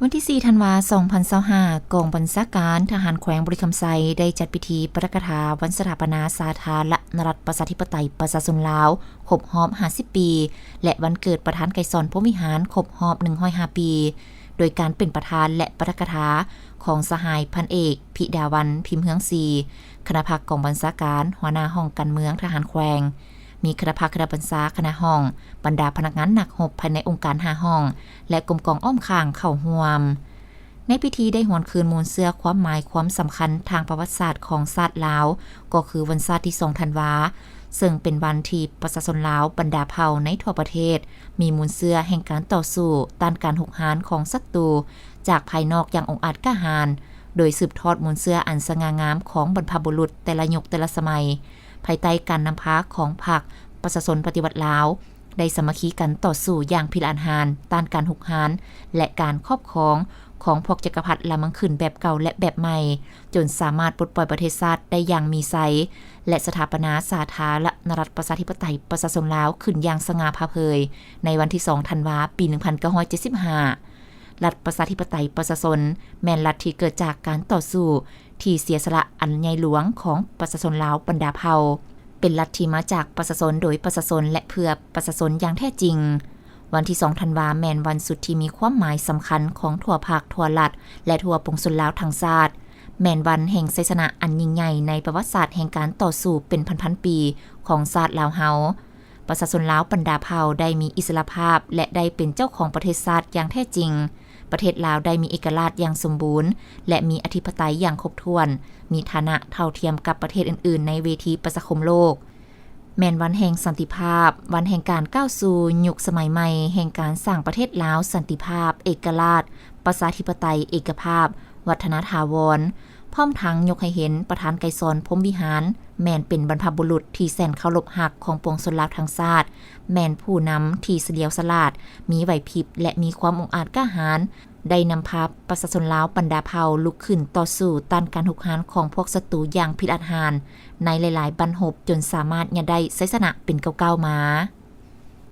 ວັນທີສີ່ ທັນວາ ສອງພັນຊາວຫ້າ ກອງບັນຊາການທະຫານແຂວງບໍລິຄຳໄຊ ໄດ້ຈັດພິທີປາຖະກະຖາວັນສະຖາປະນາສາທາລະນະລັດ ປະຊາທິປະໄຕ ປະຊາຊົນລາວ ຄົບຮອບ ຫ້າສິບ ປີ ແລະ ວັນເກີດປະທານໄກສອນ ພົມວິຫານ ຄົບຮອບ ໜຶ່ງຮ້ອຍຫ້າ ປີ ໂດຍການເປັນປະທານ ແລະ ປາຖະກະຖາຂອງສະຫາຍພັນເອກ ພິດາວັນ ພິມເຮືອງສີ ຄະນະພັກກອງບັນຊາການ, ຫົວໜ້າຫ້ອງການເມືອງທະຫານແຂວງ, ມີຄະນະພັກ, ຄະນະບັນຊາ, ຄະນະຫ້ອງ, ບັນດາພະນັກງານນັກຮົບພາຍໃນອົງການຫ້າຫ້ອງ ແລະ ກົມກອງອ້ອມຂ້າງເຂົ້າຮ່ວມ. ໃນພິທີໄດ້ຫວນຄືນມູນເຊື້ອຄວາມໝາຍຄວາມສຳຄັນທາງປະຫວັດສາດຂອງຊາດລາວ ກໍຄືວັນຊາດທີສອງ ທັນວາ ເຊິ່ງເປັນວັນທີ່ປະຊາຊົນລາວບັນດາເຜົ່າໃນທົ່ວປະເທດ ມີມູນເຊື້ອແຫ່ງການຕໍ່ສູ້ຕ້ານການຮຸກຮານຂອງສັດຕູຈາກພາຍນອກຢ່າງອົງອາດກ້າຫານ, ໂດຍສືບທອດມູນເຊື້ອອັນສະຫງ່າງາມຂອງບັນພະບຸລຸດແຕ່ລະຍຸກແຕ່ລະສະໄໝ, ພາຍໃຕ້ການນຳພາຂອງພັກປະຊາຊົນປະຕິວັດລາວ ໄດ້ສາມັກຄີກັນຕໍ່ສູ້ຢ່າງພິລະອາດຫານ ຕ້ານການຮຸກຮານ ແລະ ການຄອບຄອງຂອງພວກຈັກກະພັດລາມັງຄຶນແບບເກົ່າ ແລະ ແບບໃໝ່, ຈົນສາມາດປົດປ່ອຍປະເທດຊາດໄດ້ຢ່າງມີໄຊ ແລະ ສະຖາປະນາສາທາລະນະລັດ ປະຊາທິປະໄຕ ປະຊາຊົນລາວຂຶ້ນຢ່າງສະຫງ່າຜ່າເຜີຍ ໃນວັນທີສອງ ທັນວາ ປີໜຶ່ງພັນເກົ້າຮ້ອຍເຈັດສິບຫ້າ. ລັດປະຊາທິປະໄຕປະຊາຊົນ ແມ່ນລັດທີ່ເກີດຈາກການຕໍ່ສູ້ທີ່ເສຍສະຫຼະອັນໃຫຍ່ຫຼວງຂອງປະຊາຊົນລາວບັນດາເຜົ່າ, ເປັນລັດທີ່ມາຈາກປະຊາຊົນ ໂດຍປະຊາຊົນ ແລະ ເພື່ອປະຊາຊົນຢ່າງແທ້ຈິງ. ວັນທີສອງ ທັນວາ ແມ່ນວັນສຸດທີ່ມີຄວາມໝາຍສຳຄັນຂອງທົ່ວພັກ, ທົ່ວລັດ ແລະ ທົ່ວປວງຊົນລາວທັງຊາດ, ແມ່ນວັນແຫ່ງໄຊຊະນະອັນຍິ່ງໃຫຍ່ໃນປະຫວັດສາດແຫ່ງການຕໍ່ສູ້ເປັນພັນໆປີຂອງຊາດລາວເຮົາ. ປະຊາຊົນລາວບັນດາເຜົ່າໄດ້ມີອິດສະຫຼະພາບ ແລະ ໄດ້ເປັນເຈົ້າຂອງປະເທດຊາດຢ່າງແທ້ຈິງ. ປະເທດລາວໄດ້ມີເອກະລາດຢ່າງສົມບູນ ແລະ ມີອະທິປະໄຕຢ່າງຄົບຖ້ວນ, ມີຖານະເທົ່າທຽມກັບປະເທດອື່ນໆໃນເວທີປະຊາຄົມໂລກ. ແມ່ນວັນແຫ່ງສັນຕິພາບ, ວັນແຫ່ງການກ້າວສູ່ຍຸກສະໄໝໃໝ່ແຫ່ງການສ້າງປະເທດລາວສັນຕິພາບ, ເອກະລາດ, ປະຊາທິປະໄຕ, ເອກະພາບ, ວັດທະນະຖາວອນ, ພ້ອມທັງຍົກໃຫ້ເຫັນປະທານໄກສອນ ພົມວິຫານ ແມ່ນເປັນບັນພະບຸລຸດທີ່ແສນເຄົາລົບຮັກຂອງປວງຊົນລາວທັງຊາດ, ແມ່ນຜູ້ນຳທີ່ສະຫຼຽວສະຫຼາດ, ມີໄຫວພິບ ແລະ ມີຄວາມອົງອາດກ້າຫານ, ໄດ້ນຳພາປະຊາຊົນລາວບັນດາເຜົ່າລຸກຂຶ້ນຕໍ່ສູ້ຕ້ານການຮຸກຮານຂອງພວກສັດຕູຢ່າງພິລະອາດຫານ ໃນຫຼາຍໆບັ້ນຮົບ ຈົນສາມາດຍະໄດ້ໄຊຊະນະເປັນກ້າວໆມາ.